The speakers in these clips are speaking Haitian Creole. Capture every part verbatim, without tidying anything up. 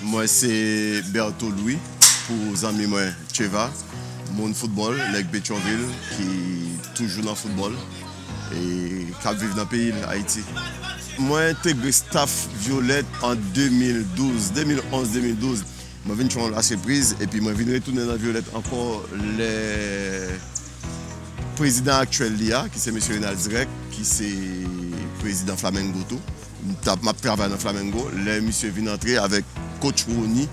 Mwen se Bertho Louis, pou zanmi mwen Cheva, moun foutbòl, nèg Petyonvil ki toujou nan foutbòl e k ap viv nan peyi l, Ayiti. Mwen entegre staff Violette an de mil douz, de mil onz, de mil douz. Mwen vin jwe yon lase priz epi mwen vin retounen nan Violette ankò lè prezidan aktyèl li a, ki se mesye Renald Zrek, ki se prezidan Flamengo tou. M t ap, m ap travay nan Flamengo. Lè misye vin antre avèk coach Rony,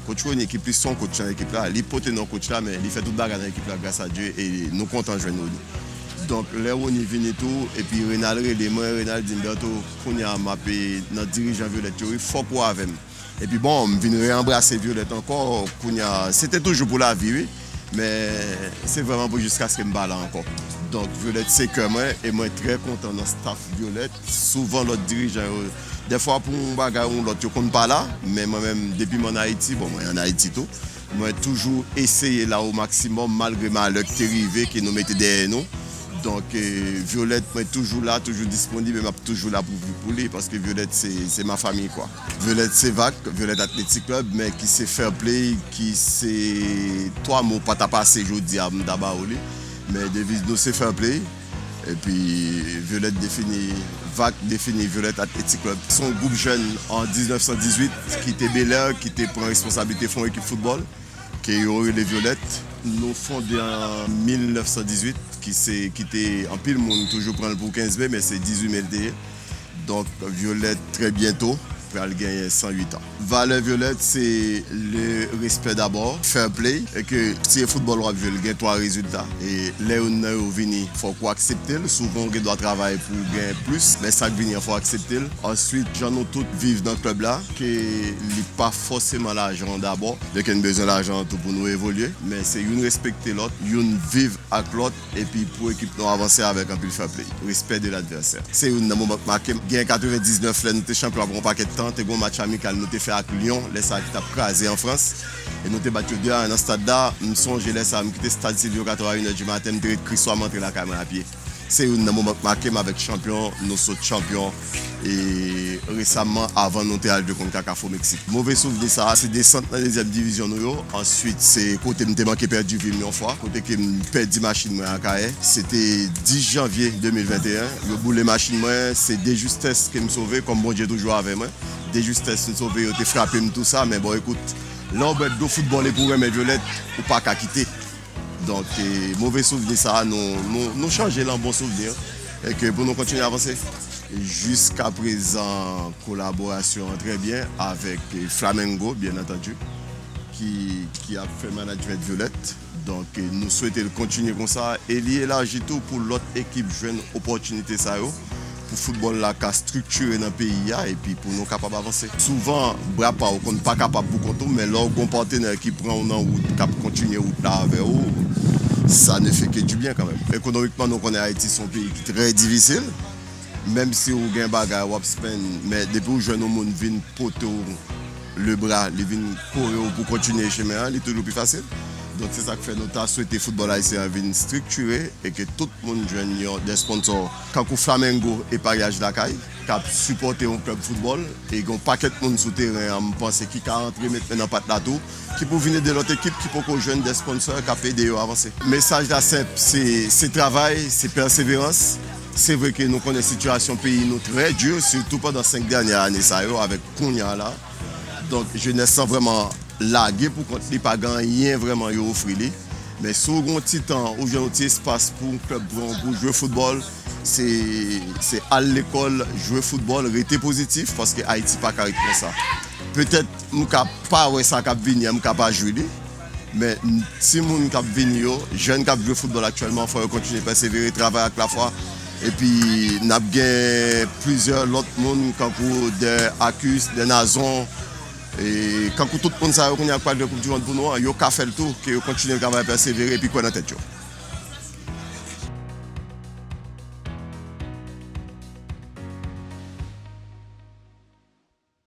coach Rony ki plis se yon coach nan ekip la, li pote non coach la, men li fè tout bagay nan ekip la, gras a Dye, e nou kontan jwenn Rony. Donk, lè Rony vini tou, epi Renald rele mwen, Renald di m, Bertho, kounye a m ap, e, nan dirijan Violette yo, wi, fòk ou avè m. Epi bon, m vin reanbrase Violette ankò, kounye a, se te toujou pou lavi, wi. Men se vrèman pou jiskaske m pa la ankò. Donk, Violette se kè mwen e mwen trè kontan nan staff Violette. Souvan lòt dirijan yo, dèfwa pou yon bagay ou yon lòt, yo konn pa la, men mwen menm, depi m ann Ayiti, bon, mwen ann Ayiti tou, mwen toujou eseye la o maksimòm malgre malè ki te rive, ke nou mete dèyè nou. Donk, e, Violette, mwen toujou la, toujou disponib e m ap toujou la pou, pou li, paske Violette se, se ma famille, kwa. Violette se Vak, Violette Athletic Club, men ki se fair play, ki se twa mo pa ta pase jodi a, m ta ba ou li. Men deviz nou se fair play. Epi Violette defini, Vak defini Violette Athletic Club. Se yon gwoup jèn an diznèf san dizuit ki te Bèlè, ki te pran responsablite fè yon ekip foutbòl, ke yo rele Violette. Nou fonde an mil nèf san dizuit, ki se, ki te anpil moun toujou pran l pou kenz me, men se dizuit me l te ye. Donk, Violette, trè byento, pral genyen san uit an. Valè Violette, se le respè dabò, fair play, e ke si e foutbòl w ap jwe, l gen twa rezilta. E lè youn nan yo vini, fòk ou aksepte l. Souvan, ou gen dwa travay pou w gen plis, men sa k vini an, fò w aksepte l. Answit, jan nou tout viv nan klèb la, ke li pa fòseman lajan an dabò, byenke n bezwen lajan an tou pou nou evolye, men se youn respekte lòt, youn viv ak lòt, epi pou ekip nou avanse avèk anpil fair play, respè de ladvèsè. Se youn nan moman k make m. Gen katrevendiznèf, lè nou te chanpyon apre yon pakèt tan, te gen yon match amikal nou te fè ak Lyon, lè sa a ki t ap kraze an Frans, e nou te bat yo de a en nan stad la. M sonje lè sa a, m kite stad Silvio Cato a inè di maten, m te ret Kriswa, m antre lakay mwen a pye. Se youn nan moman k make m avèk chanpyon, nou sot chanpyon, e resaman, avan nou te al jwe kont Kakaf o Meksik. Move souvni sa a, se desant nan dezyèm divizyon nou yo. Answit, se kote m te manke pèdi vi m yon fwa, kote ke m pèdi machin mwen Akayè. Se te dis janvye de mil venteyen. Yo boule machin mwen, se de justès ke m sove, kòm Bondye toujou avè mwen. De justès m sove, yo te frape m tou sa, men bon, ekout, lè w bwè dlo foutbòl epi w renmen Violette, ou pa ka kite. Donk, e, move souvni sa a, nou, nou, nou chanje l an bon souvni, e ke pou nou kontinye avanse. Jiskaprezan, kolaborasyon an trè byen avèk, e, Flamengo, byen antandi, ki, ki ap fè management Violette. Donk, e, nou swete l kontinye konsa e li elaji tou pou lòt ekip jwenn opòtinite sa yo pou foutbòl la ka estriktire nan peyi a epi pou nou kapab avanse. Souvan, bra pa w konn pa kapab pou kont ou, men lè w gen yon patnè ki pran w nan wout, k ap kontinye wout la avè w, ça ne fait que du bien quand même. Ekonomikman, nou konnen Ayiti se yon peyi ki trè difisil. Menm si w gen bagay w ap spend, men depi w jwenn yon moun vin pote w lebra, li vin kore w pou kontinye chemen an, li toujou pi fasil. Donk, se sa k fè nou ta swete foutbòl ayisyen an vin estriktire e ke tout moun jwenn yon, de sponsò kankou Flamengo e Paryaj Lakay, k ap sipòte yon klèb foutbòl, e gen yon pakèt moun sou teren an, m panse, ki ka antre met men nan pat la tou, ki pou vin ede lòt ekip ki poko jwenn de sponsò k ap ede yo avanse. Mesaj la senp, se, se travay, se pèseverans. Se vre ke nou konnen sitiyasyon peyi nou trè di, sitou pandan senk dènyè ane sa yo, avèk kounye a la. Donk, jenès lan vrèman lage pou kont li, pa gen anyen vrèman yo ofri li. Men si w gen yon ti tan, ou jwenn yon ti espas pou yon klèb pran w pou w jwe foutbòl, se, se al lekòl, jwe foutbòl, rete pozitif, paske Ayiti pa ka ret konsa. Petèt, m ka pa wè sa k ap vini an, m ka pa jwi li. Men, n-, timoun k ap vini yo, jèn k ap jwe foutbòl aktyèlman, fò yo kontinye pèsevere, travay ak lafwa. Epi, n ap gen plizyè lòt moun, kankou de Akis, de Nazon, e kankou tout moun sa yo kounye a k pral jwe Koup di Mond pou nou an, yo ka fè l tou, ke yo kontinye travay, pèsevere, epi kwè nan tèt yo.